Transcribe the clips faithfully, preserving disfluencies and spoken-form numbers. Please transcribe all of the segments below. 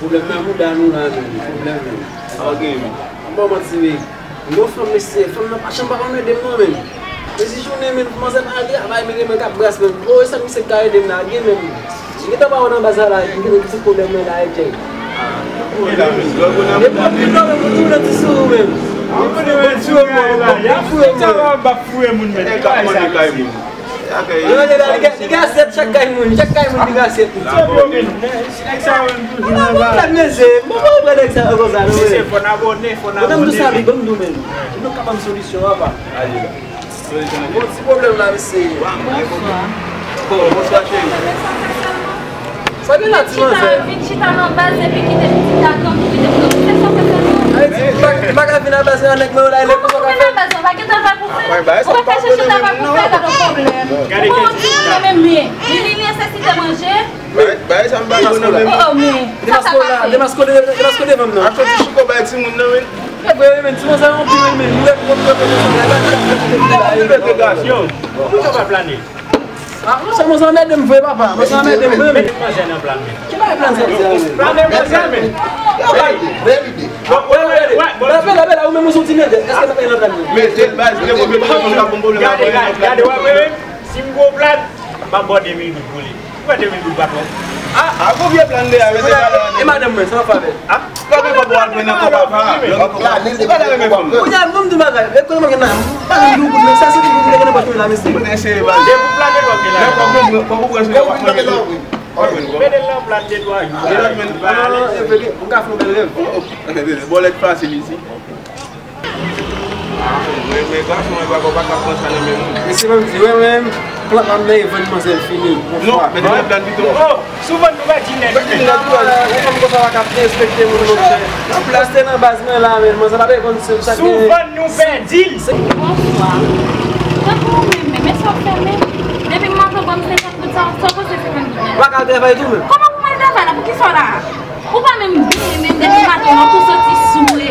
Pwoblèm nan mouda nou la menm, pwoblèm menm. Sa w gen menm? M pa manti wi. M gon fanm mesye, fanm nan pa janm pa konn ede m non menm. Mezi jounen menm, kòmanse pa al travay, men gen mwen k ap bras menm. O, e sa misye k ka ede m la, gen menm. M gentan pa wè nan baz la, la, m gentan ti pwoblèm mwen la, e djèl. Depi w vin non menm, ou tounen ti sou ou menm. Ou tounen bon ti sou ou menm, ou bon fouye mwen. Yo, yo, yo, li gen, li gen asyèt chak kay moun, chak kay moun li gen asyèt li. Mwen pa pran nèg sa yo konsa non. Mesye, fò n abòne, fò n abòne. Ban m di w sa, ban m di w menm. Nou ka ban m solisyon, papa. Bon, ti pwoblèm la, mesye. Bonswa. Bonswa, cheri. Sa gen la, ti manzè? Vin chita nan baz epi kite pitit la tann pou kite pou se sa fè sa non. Ay, ti, m pa, m pa ka vin nan baz la, nèg mwen yo la, e lè pou sa ka fè. Vin nan baz la, pa gen travay pou fè. Ou pa ka chèche travay pou fè, gade yon pwoblèm. Gade yon pwoblèm, men li, li nesesite manje. Bay, bay, sa m pa konnen menm. Oh, oh, men sa sa fè? Demaske w devan m nan. Achte ti chiko bay timoun nan, wi. E vre, men, ti manzè anpil, men, men, nou wè pou konn kote nou. Yo, pou yo pa plane. Ah, monchè, manzè anmède m vre, papa. Manzè anmède m vre, men. Met manzè nan plan, men. Ki bagay plan sa, men? Plan nan manzè, men. Bèl ide. Bèl ide. Bon, wè, wè, wè, wè, bon. Bèl, bèl, bèl, ou menm ou sou ti nèg. Èske n ap nan plan nan? Mete l, baz, lè mwen mete l, mwen ap bon pwoblèm. Gade, gade, gade, wè, wè, wè. Si m gwo plan, m ap ba w de mil goud pou li. Ou wè de mil goud pa twòp? Ah, ah, gon vye plan de a, mete l la. E madanm mwen, sa w ap fè avè l? Ah? Kote kòb w al jwenn nan kòb papa? Kounye a, nou m di bagay, e kote mwen gen nan, m pa gen yon goud, men sa se ki goud mwen gen nan pòch mwen la, mesye. Mwen eseye, baz. Se pou plane kòb li la. Lè kòb mwen, kòb ou pran sou yo, pa mwen gen. Mete l nan plan de twa jou. Mwen ka fè yon bèl rèv. Bòlèt fasil isi. Mwen, mwen gason, mwen pa, pa ka pran sa nan men moun. Mesye, ban m di, wè, mwen, plan m nan e vann manzè l fini, yon fwa. Non, men depi plan pito. Oh, souvan nou pa di nèt. Ou konn konsa pa ka respekte moun, monchè. Reste nan baz mwen la, men manzè pa bezwen konn sa gen. Souvan nou pèdi l. Bonswa. Tankou ou menm, men sa w fè menm. Depi m maten, ban m senkant goud sa, sa w panse senkant goud la? Ou pa ka al travay tou menm? Kòman pou m al travay la? Poukisa w la? Ou pa menm byen, menm depi maten, w ap tou soti soure.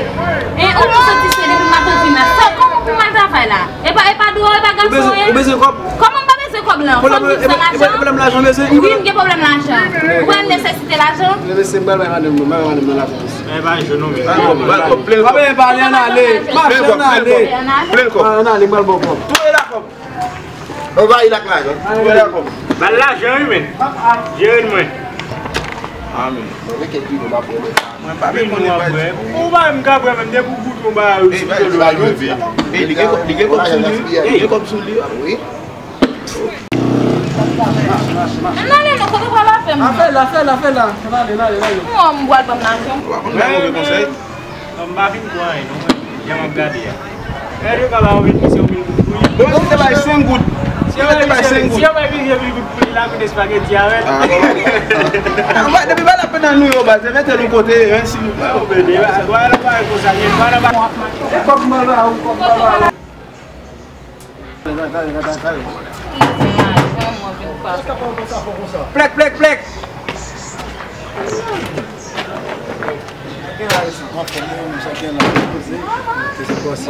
Hein, ou tou soti soure depi maten w vin la. Sa, kòman pou m al travay la? E pa, e pa dwòl, e pa gason, hein? Ou bezwen kòb? Kòman m pa bezwen kòb la? Fanm vin san lajan? Pwoblèm lajan, mesye? Wi, m gen pwoblèm lajan. Ou wè m nesesite lajan? Mesye, m pral bay madanm mwen, m pral bay madanm mwen lajan, mesye. E pa jwenn non, men. Pale, ann ale. Mache, ann ale. Ann ale, m pral ba w kòb. Touye la kòb. Anvayi l ak lajan. Touye la kòb. Ba l lajan, wi, men. Jere l mwen. Amen. Mwen pa vin konnen baz. Ou pa menm ka bwè menm, depi w goute yon bagay, ou sou do l. Ey, li gen kòb, li gen kòb sou li. Li gen kòb sou li. Wi. Ann ale non, kote w pral avè m? Afè la, afè la, afè la. Ann ale, ann ale, ann ale. Mwen, m pral ban m lajan. Ou pa konn bay move konsèy? Non, m pa vin pou anyen, non. Jan m ap gade a. Gade yo ka ba w yon misyon mil goud pou li. Bon, si te bay senk goud. Si yo bay misyon, si yo bay misyon mil goud pou li, l a koute espageti avè l. Ah, bon. Depi ba la penan nou yo, baz, mete nou kote, hein, silvouplè. Ou bebe, ba, ba la pa konsa, li, ba la pa. Se kòb mwen ba ou, kòb mwen ba ou. Plèk, plèk, plèk.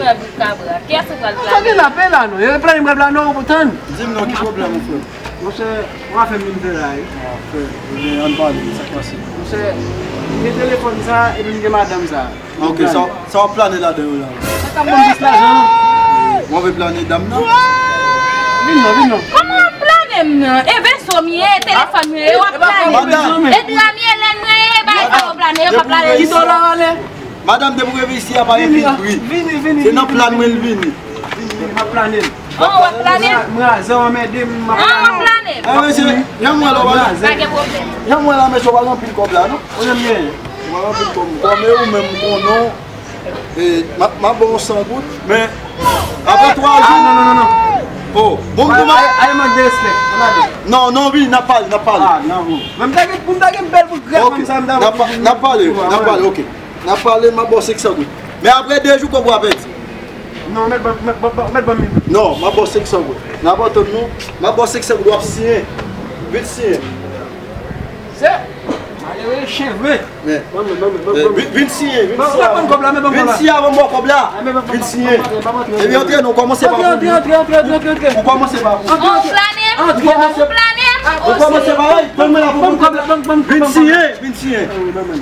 Mwen, Boukabra. Kiyès ou pral plane? Sa gen la, pè la, non. Yo plane, m pral plane, non, pou tann. Di m non, ki pwoblèm ou, frè? Monchè, w a fè m vin fè la, wi. Ah, frè, ebyen, ann pale, sa k pase? Monchè, m gen telefòn sa, epi m gen madanm sa. Ok, sa, sa w ap plane ladan yo la? Sa k ap ban m plis lajan. W anvi plane dam nan? Vin non, vin non. Kòman w ap plane m nan? E veso m ye, e telefòn m ye, e w ap plane m. Madanm. E dra m ye, lèn mwen ye, e bagay sa yo plane, yo pa plane. Kite w la ale. Madanm, depi w rive isi a, pa gen pil bri. Vini, vini, vini. Se nan plan mwen l vini. Vini, vini, m ap plane l. Oh, w ap plane l? Mwen, mwen, zè w anmède m, m ap plane l. Ah, w ap plane l? Ah, mesye, jan m wè la, w pa gen pwoblèm. Jan m wè la, mesye, w pa gen anpil kòb la, non? Ou menm gen? Ou pa gen anpil kòb. Kòm e ou menm, m konnen w. E, m ap, m ap ba w san goud, men apre twa jou. Ah, non, non, non, non. Oh, bon, kòman? Ay, ay, mank de respè. Ann ale. Non, non, wi, n ap pale, n ap pale. Ah, non, bon. Men m ta gen, pou m ta gen bèl bout grèf, fanm sa, m ta. N ap pa-, n ap pale, n ap pale, ok. N ap pale, m ap ba w senk san goud. Men apre de jou, kòb ou a pèdi. Non, mèt ban, mèt ban, mèt ban mil goud. Non, m ap ba w senk san goud. N ap antann nou, m ap ba w senk san goud, w ap siyen. Vin siyen. Se malere chen vre. Men. Ban mwen, ban mwen, ban mwen. Vin, vin siyen, vin siyen. Ban mwen kòb la, men ban mwen kòb la. Vin siyen avan m ba w kòb la. Vin siyen. Epi antre non, kòmanse pa pou mwen. Antre, antre, antre, antre, antre. Ou kòmanse pa pou mwen. Antre, antre. Ou kòmanse pa mwen. Ou kòmanse pa mwen. Ban mwen kòb la, ban mwen, ban mwen. Vin siyen, vin siyen. Ah wi, ban mwen.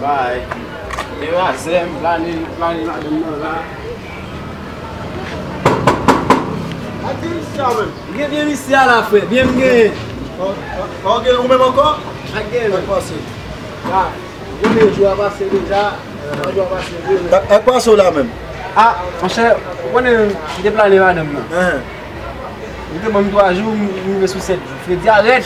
Bay. E razè, m plane, plane madanm nan la. Gen byen misye a la, frè. Byen m genyen. Ok, ou menm ankò? Ak genyen. Ak pase. Ah, ou konnen jou a pase deja. Jou a pase vre. Ak pase w la menm. Ah, monchè, ou konnen m te plane madanm nan. Li te ban m twa jou, m rive sou sèt jou. Fredi a rèd.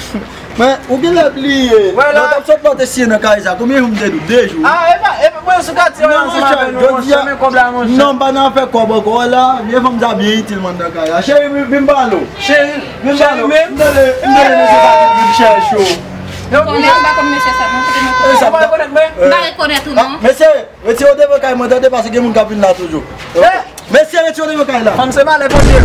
Men, ou genlè bliye. Lè w t ap sot pote siye nan kay sa, konbyen jou m te di w? De jou. Ah, e pa, e pa, mwen sou katye ansanm avè nou, monchè, men kòb la, monchè. Non, m pa nan afè kòb ankò, wè la, vye fanm sa byen itil mwen nan kay la. Cheri, vin, vin pale w. Cheri, vin pale w. M tande, m tande mesye sa ki vin chèche w. Konnen, m pa konn mesye sa, non, kote nou konn. Ou pa rekonèt mwen? M pa rekonèt ou, non. Mesye, retire w devan kay mwen, tande, paske gen moun k ap vin la toujou. Mesye, retire w devan kay la. Fanm se malè Bondye.